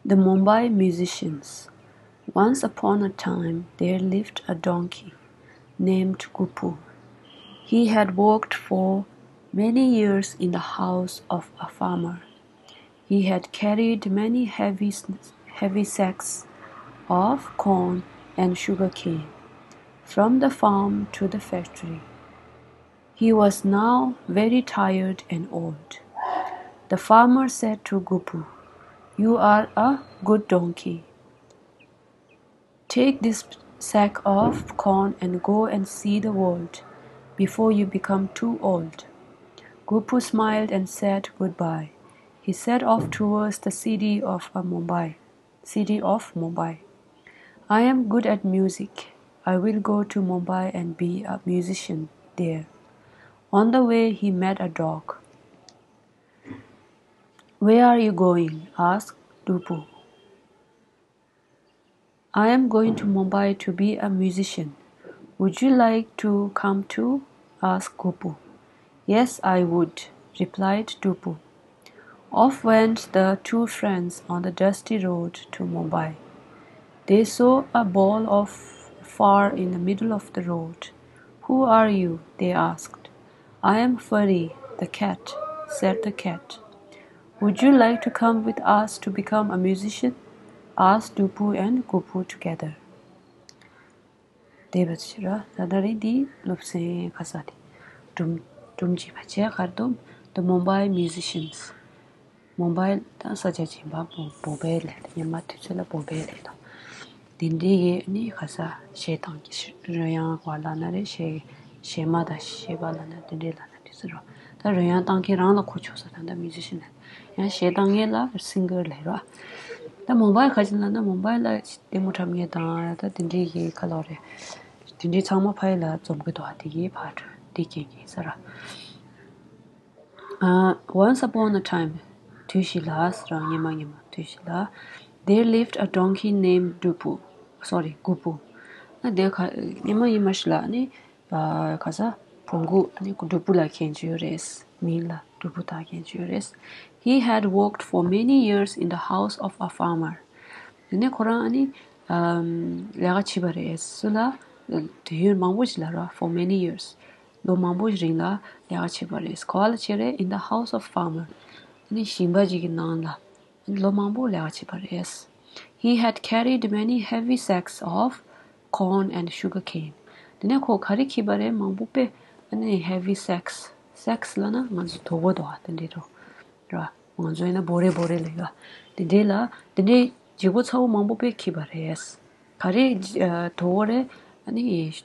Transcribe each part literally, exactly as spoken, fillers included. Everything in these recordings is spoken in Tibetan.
The Mumbai musicians. Once upon a time, there lived a donkey named Gupu. He had worked for many years in the house of a farmer. He had carried many heavy, heavy sacks of corn and sugarcane from the farm to the factory. He was now very tired and old. The farmer said to Gupu, "You are a good donkey. Take this sack of corn and go and see the world before you become too old." Gupu smiled and said goodbye. He set off towards the city of uh, Mumbai. City of Mumbai. "I am good at music. I will go to Mumbai and be a musician there." On the way, he met a dog. "Where are you going?" asked Dupu. "I am going to Mumbai to be a musician. Would you like to come too?" asked Gupu. "Yes, I would," replied Dupu. Off went the two friends on the dusty road to Mumbai. They saw a ball of fur in the middle of the road. "Who are you?" they asked. "I am Furry, the cat," said the cat. "Would you like to come with us to become a musician?" asked Dupu and Gupu together. དེ་བས་ཕྱིར་ད་ལྟ་རེད་འདི་སློབ་ཚན་ཁ་ས་དེ་སྒྲུང་སྒྲུང་བྱས་པ་བྱས་གར་དུ། The Mumbai musicians. མུམ་བྷའི་དང་ས་ཆ་གཞན་པ་བོ་བོ་བྷའི་ལས་དང་ཉི་མ་དུས་ཚོད་ལ་བོ་བྷའི་ལས་དང་། དེ་འདྲའི་ཡས་ནི་ཁ་ས་གཞས་བཏང་གི་རོལ་དབྱངས་བ་ལབ་ན་རེད། གཞས་གཞས་མ་དང་གཞས་པ་ལབ་ན་དེ་འདྲའི་ལབ་ན་དུས་ཚོད་རོ། ད་རོལ་དབྱངས་བཏང་མཁན་རང་ལ་གོ་ཆོག་ས་ད་ལྟ་མིའུ་ཛི་ཤན་ལ་ཡང་གཞས་བཏང་མཁན་ལ་སིང་གར་ལབ་རོ། ད་མུམ་བྷའི་ཁ་ཅིག་ལབ་ན་མུམ་བྷའི་ལ་ལྟད་མོ་འཁྲབ་མཁན་དང་ད་དེ་འདྲའི་གི་ཁ་ལོ་རེད། དེ་འདྲའི་ཚང་མ་ཕ་ཡི་ལ་འཛོམས་གི་འདུག་ཨ་དེ་གི་ཕ་དེ་རྐྱེན་གི་ས་ར། Uh, once upon a time, དུས་ཤིག་ལ་ཟེར་ར། སྔོན་མ་སྔོན་མ་དུས་ཤིག་ལ། There lived a donkey named Dupu. Sorry, Gupu. ཨ་དེ་ཁ་སྔོན་མ་སྔོན་མ་ཞིག་ལ་ནི་ཨ་ཁ་ས་བོང་གུ་ནི་ཌུ་པུ་ལབ་མཁན་ཅིག་ཡོད་རེད། མིང་ལ་ཌུ་པུ་བཏགས་མཁན་ཅིག་ཡོད་རེད། He had worked for many years in the house of a farmer. དེ་ནས་ཁོ་རང་ནི་ཨམ་ལས་ཀ་བྱས་པ་རེད། སུ་ལ། དུས་ཡུན་མང་པོ་ཞིག་ལ་ར། For many years. ལོ་མང་པོ་རིང་ལ་ལས་ཀ་བྱས་པ་རེད། ག་པར་ལ་བྱས་རེད། In the house of farmer. ཨ་ནི་ཞིང་པ་ཅིག་གི་ནང་ལ་ལོ་མང་པོ་ལས་ཀ་བྱས་པ་རེད། He had carried many heavy sacks of corn and sugar cane. དེ་ནས་ཁོ་ག་རེ་འཁྱེར་པ་རེད། མང་པོ་དཔེ། ཨ་ནི་heavy sacks. Sacks ལབ་ན་ང་ཚོ་དོ་པོ་དོ་པོ་དེ་འདྲ་རོ། ར། ང་ཚོ་ཡིན་ན་བོ་རེ་བོ་རེ་ལབ་ཡ། དེ་འདྲའི་ལ་དེ་འདྲའི་བྱེད་སྒོ་ཚ་བོ་མང་པོ་དཔེ་འཁྱེར་པ་རེད། ག་རེ་ཨ་དོ་པོ་རེད། ཨ་ནི་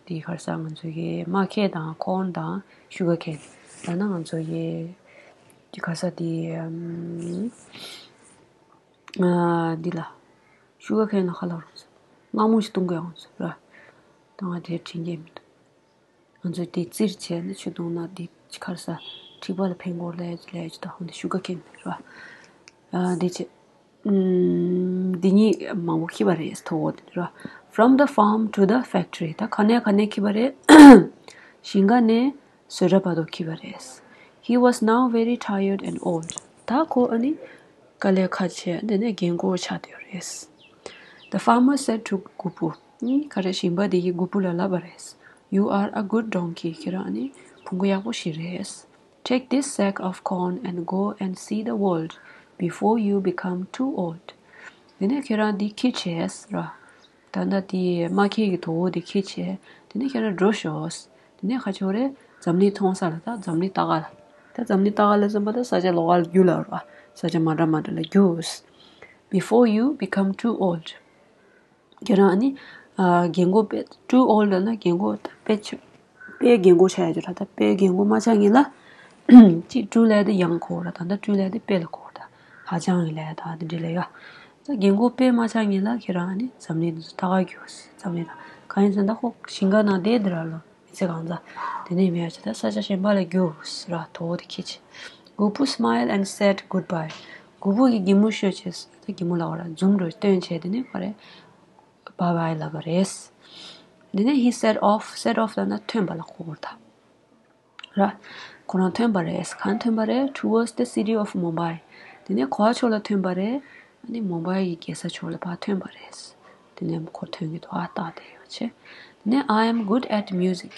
དེ་ག་རེ་ཟ། ང་ཚོ་གི་མ་ཁེ་དང་ཁོརན་དང་ཤུ་གར་ཁེན། ད་ནི་ང་ཚོ་གི་དེ་ག་རེ་ཟ་དེ་ཨམ་ཨ་འདི་ལ་ཤུ་གར་ཁེན་ལ་ཁ་ལ་རུང་ཟེར། མངར་མོ་ཞིག་བཏུང་གི་ཡོང་ཟེར་ར། ད་ང་དེ་དྲན་གྱི་མི་འདུག་ང་ཚོས་དེ་བཙིར་བྱས་ནས་ཆུ་བཏུང་ན་དེ་ག་རེ་ཟ། མཁྲིས་པ་ལ་ཕན་གི་ལབ་ལབ་ཀྱི་ད་ཧོན་དེ་ཤུ་གར་ཁེན་རེད་བ། ཨ་དེ་བྱས། ཨམ་དེ་གཉིས་མང་པོ་འཁྱེར་པ་རེད། དོ་པོ་དེ་རེད་བ། From the farm to the factory. ད་ག་ནས་ག་ནས་འཁྱེར་པ་རེད། ཞིང་ཁ་ནས་བཟོ་གྲྭ་བར་དུ་འཁྱེར་པ་རེད། He was now very tired and old. ད་ཁོ་ཨ་ནི་དཀའ་ལས་ཁག་ཆེ། དེ་ནས་རྒན་གོག་ཆགས་བསྡད་ཡོད་རེད། The farmer said to Gupu. ག་རེ་ཞིང་པ་དེ་གིས་གུ་པུ་ལ་ལབ་པ་རེད། You are a good donkey. ཁྱེད་རང་ནི་བོང་གུ་ཡག་པོ་ཞིག་རེད། Take this sack of corn and go and see the world before you become too old. དེ་ནས་ཁྱེད་རང་འདི་འཁྱེར་བྱས་ར། ད་ལྟ་དེ་མ་ཁེ་གི་དོ་པོ་དེ་འཁྱེར་བྱས། དེ་ནས་ཁྱེད་རང་འགྲོ་ཤོག་དེ་ནས་ག་ཅི་རེད། འཛམ་གླིང་མཐོང་ས་ལ། ད་འཛམ་གླིང་ལྟ་ག་ལ། ད་འཛམ་གླིང་ལྟ་ག་ལ་ཟེར་བ་ད་ས་ཆ་ལོགས་ཀ་ལ་རྒྱུགས་ལབ་ར། ས་ཆ་མ་འདྲ་མ་འདྲ་ལ་རྒྱུགས། Before you become too old. ཁྱེད་རང་ནི་ཨ་རྒན་གོག་དཔེ། Too old ལབ་ན་རྒན་གོག་ད་དཔེ་ཆ་དཔེ་རྒན་གོག་ཆགས་ཡ་ཅིག་ར། ད་དཔེ་རྒན་གོག་མ་ཆགས་སྔོན་ལ། གཅིག་too ལབ་དེ་ཡང་གོ་ར། ད་ད་too ལབ་དེ་དཔེ་ལ་གོ་ར། ད་ཧ་ཅང་གི་ལབ་ད་དེ་འདྲ་ལབ་ཡ། ད་རྒན་གོག་དཔེ་མ་ཆགས་སྔོན་ལ་ཁྱེད་རང་ནི་འཛམ་གླིང་འདི་ཚོ་ལྟ་ག་རྒྱུགས། འཛམ་གླིང་ད་གང་ཡིན་ཟེར་ན་ད་ཁོ་ཞིང་ཁ་ནང་བསྡད་དེ་ར་ལོ། མི་ཚེ་གང་ཚ། དེ་ནས་མེད་ཡ་ཆ་ད་ས་ཆ་གཞན་པ་ལ་རྒྱུགས་ར། དོ་པོ་དེ་འཁྱེར་བྱས། Gupu smiled and said goodbye. གུ་པུ་གིས་གད་མོ་ཤོར་བྱས། ད་གད་མོ་ལབ་ར། འཛུམ་རེ་སྟོན་བྱས། དེ་ནས་ག་རེ། Bye bye ལབ་པ་རེད། དེ་ནས་he set off. Set off ལབ་ན་ཐོན་པ་ལ་གོ་དགོས་ད། ར། ཁོ་རང་ཐོན་པ་རེད། གང་ཐོན་པ་རེད། Towards the city of Mumbai. དེ་ནས་ག་པར་ཕྱོགས་ལ་ཐོན་པ་རེད། ནི་མུམ་བྷའི་གི་རྒྱལ་ས་ཕྱོགས་ལ་ཕར་ཐོན་པ་རེད། དེ་ནས་ཁོ་ཐོན་གྱི་འདུག་ཨ་རྟག་དེ་ཡོད་ཆེ། དེ་ནས་I am good at music.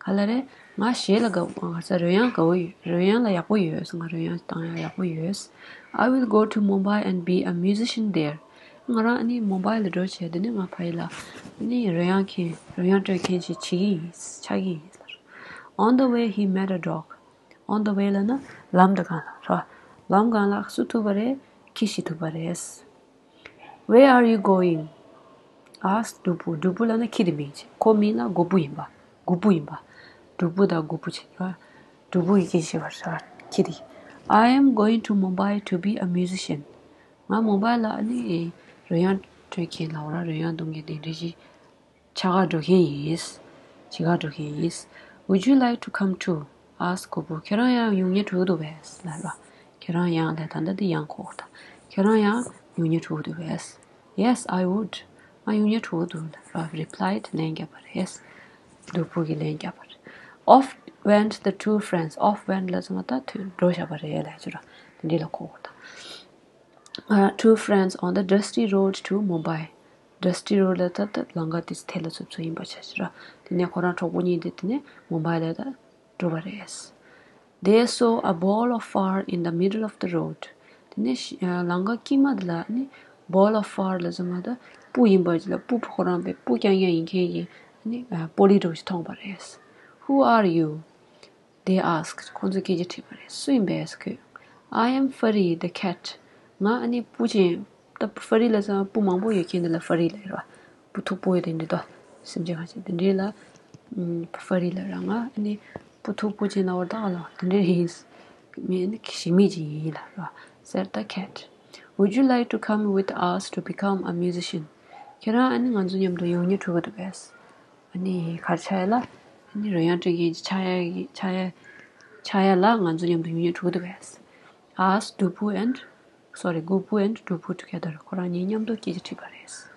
ག་ལ་རེད། ང་གཞས་ལ་དགའ་བོ། ང་ཚ་རོལ་དབྱངས་དགའ་བོ་ཡོད། རོལ་དབྱངས་ལ་ཡག་པོ་ཡོད། ང་རོལ་དབྱངས་བཏང་ཡག་ཡག་པོ་ཡོད། I will go to Mumbai and be a musician there. ང་རང་ཨ་ནི་མུམ་བྷའི་ལ་འགྲོ་བྱས། དེ་ནས་ང་ཕ་ཡུལ་ལ་ཨ་ནི་རོལ་དབྱངས་མཁན། རོལ་དབྱངས་དཀྲོལ་མཁན་ཞིག་བྱེད་ཀྱི་ཡིན། ཆགས་ཀྱི་ཡིན་ལབ། On the way he met a dog. On the way ལབ་ན་ལམ་འདྲ་གང་ལ་ར། ལམ་གང་ལ་སུ་ཐུག་པ་རེད། ཁྱི་ཞིག་ཐུག་པ་རེད། Where are you going? asked Dupu. Dupu ལབ་ན་ཁྱི་དེ་མིང་བྱས། ཁོ་མིང་ལ་གུ་པུ་ཡིན་པ། གུ་པུ་ཡིན་པ། གུ་པུ་དང་གུ་པུ་བྱས་པ། གུ་པུ་ཡི་ཁྱི་ཞེས་པ་ར། ཁྱི་དེ། I am going to Mumbai to be a musician. ང་མུམ་བྷའི་ལ་ནི་རོལ་དབྱངས་དཀྲོལ་མཁན་ལབ་ར། རོལ་དབྱངས་གཏོང་མཁན་དེ་འདྲ་ཞིག་ཆགས་ག་འགྲོ་མཁན་ཡིན། བྱེད་ག་འགྲོ་མཁན་ཡིན། Would you like to come too? asked Gupu. ཁྱེད་རང་ཡང་ཡོང་སྙིང་བྲོ་གི་འདུག་པས་ལབ་ར། ཁྱེད་རང་ཡང་ལབ་ད་ལྟ་འདི་ཡང་གོ་ད། ཁྱེད་རང་ཡང་ཡོང་སྙིང་བྲོ་གི་འདུག་པས། Yes, I would. ང་ཡོང་སྙིང་བྲོ་གི་འདུག་ལབ་ར། replied ལན་བརྒྱབ་པ་རེད། གུ་པུ་གིས་ལན་བརྒྱབ་པ་རེད། Off went the two friends. Off went ལབ་ཙང་ད་ཐོན་འགྲོ་བཞག་པ་རེད་ལབ་ཀྱི་ར། དེ་འདྲ་ལ་གོ་ད། Uh, two friends on the dusty road to Mumbai. Dusty road ལ་ད་ད་ལམ་ཁ་དེ་ཐལ་ལ་ཚུབ་ཚུབ་ཡིན་པ་ཆ་ཞིག་ར། དེ་ནས་ཁོ་རང་གྲོགས་པོ་གཉིས་དེ་དེ་ནས་མུམ་བྷའི་ལ་ད་འགྲོ་བ་རེད། They saw a ball of fur in the middle of the road. དེ་ནས་ཤི- ཨ་ལམ་ཁ་དཀྱིལ་མ་དེ་ལ་ནི་ball of fur ལ་ཟེར་མ་ད་སྤུ་ཡིན་པ་ཅིག་ལ། སྤུ་ཁོ་རང་པའི་སྤུ་རྐྱང་རྐྱང་ཡིན་མཁན་གྱི་ནི་ཨ་སྤོ་ལོ་འདྲ་བོ་ཞིག་མཐོང་བ་རེད། Who are you? They asked. ཁོང་ཚོས་སྐད་ཆ་དྲིས་པ་རེད། སུ་ཡིན་པས་ཁྱོད། I am Furry the cat. ང་ཨ་ནི་སྤུ་ཅན། ད་ཧྥ་རི་ལབ་ཙང་སྤུ་མང་པོ་ཡོད་མཁན་དེ་ལ་ཧྥ་རི་ལབ་རེད་བ། སྤུ་མཐུག་པོ་ཡོད་དེ་འདྲ་དོ། སེམས་ཅན་ཁ་ཤས་དེ་འདྲ་ལ་ཨམ་ཧྥ་རི་ལབ་ར། ང་ཨ་ནི་སྤུ་མཐུག་པོ་ཅན་ལབ་པ་ད་ག་ལ་དེ་འདྲ་ཡིན། མི་ཨ་ནི་ཞི་མི་ཅིག་ཡིན་ལབ་ར། said the cat. Would you like to come with us to become a musician? ཁྱེད་རང་ཨ་ནི་ང་ཚོ་མཉམ་དུ་ཡོང་སྙིང་བྲོ་གི་འདུག་པས། ཨ་ནི་ག་རེ་ཆགས་ཡ་ལ། ཨ་ནི་རོལ་དབྱངས་དཀྲོལ་མཁན་ཅིག་ཆགས་ཡ་ཆགས་ཡ་ཆགས་ཡ་ལ་ང་ཚོ་མཉམ་དུ་ཡོང་སྙིང་བྲོ་གི་འདུག་པས། asked Dupu and, sorry, Gupu and Dupu together. ཁོ་རང་གཉིས་མཉམ་དུ་སྐད་ཆ་དྲིས་པ་རེད།